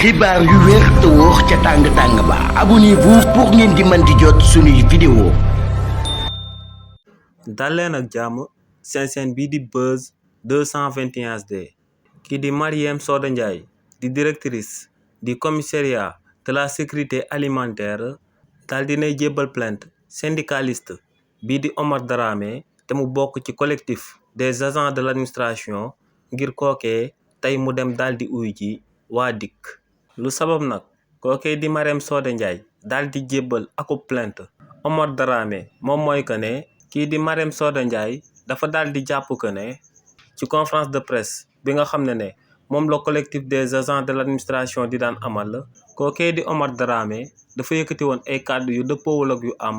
xibaar yu wér te wóor ca tàng ba abonnez-vous pour ngeen di mën di jot suñuy vidéo. dal leen ak jàmm seen chaîne bii di Buzz 221 HD kii di Marième Soda Ndiaye di directrice du commissariat de la sécurité alimentaire daal dinay jébbal plainte syndicaliste bii di Omar Dramé te mu bokk ci collectif des agents de l'administration ngir kookee tey mu dem daal di uy ji waa DIC. lu sabab nag kookee di Marième Soda Ndiaye daal di jébbal akub plainte Omar Dramé moom mooy que ne kii di Marième Soda Ndiaye dafa daal di jàpp que ne ci conférence de presse bi nga xam ne moom la collectif des agents de l'administration di daan amal kookee di Omar Dramé dafa yëkkati woon ay kàddu yu dëppoowul ak yu am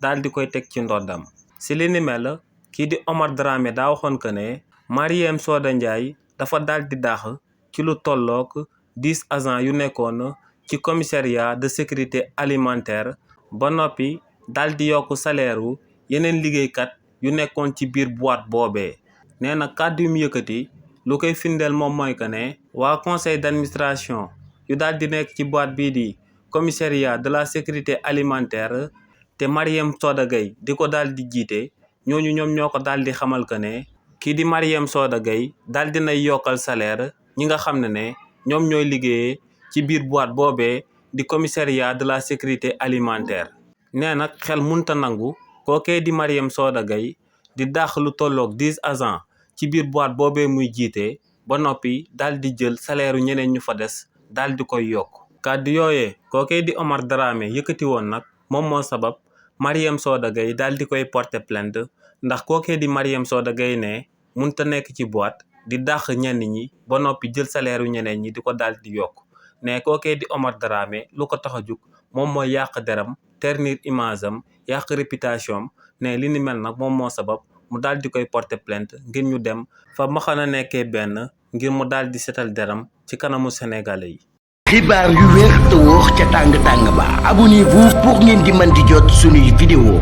daal di koy teg ci ndoddam. si li ni mel kii di Omar Dramé daa waxoon que ne Marième Soda Ndiaye dafa daal di dàq ci lu tollook 10 agents yu nekkoon ci commissariat de sécurité alimentaire ba noppi daal di yokk salaire wu yeneen liggéeykat yu nekkoon ci biir boîte boobee. nee na kàddu yu mu yëkkati lu koy firndeel moom mooy que ne waa conseil d'administration yu daal di nekk ci boîte bii di commissariat de la sécurité alimentaire te Marième Soda Gueye di ko daal di jiite ñooñu ñoom ñoo ko daal di xamal que ne kii di Marième Soda Gueye daal di nay yokkal salaire ñi nga xam ne ñoom ñooy liggéeyee ci biir boîte boobee di commissariat de la sécurité alimentaire. nee nag xel munta nangu kookee di Marième Soda Gueye di dàq lu tolloog 10 agents ci biir boîte boobee muy jiite ba noppi daal di jël salaire ñeneen ñu fa des daal di koy yokk. kàddu yooyee kookee di Omar Dramé yëkkati woon nag moom moo sabab Marième Soda Gueye daal di koy porter plainte ndax kookee di Marième Soda Gueye ne munta nekk ci boîte di dàq ñenn ñi ba noppi jël salaire yu ñeneen ñi di ko daal di yokk ne kookee di Omar Dramé lu ko tax a jug moom mooy yàq deram ternir image am yàq réputation am ne li ni mel nag moom moo sabab mu daal di koy porter plainte ngir ñu dem fa ma xana nekkee benn ngir mu daal di setal deram ci kanamu sénégalais yi. xibaar yu wér te wóor ca tàng ba abonnez-vous pour ngeen di mën di jot suñuy vidéo.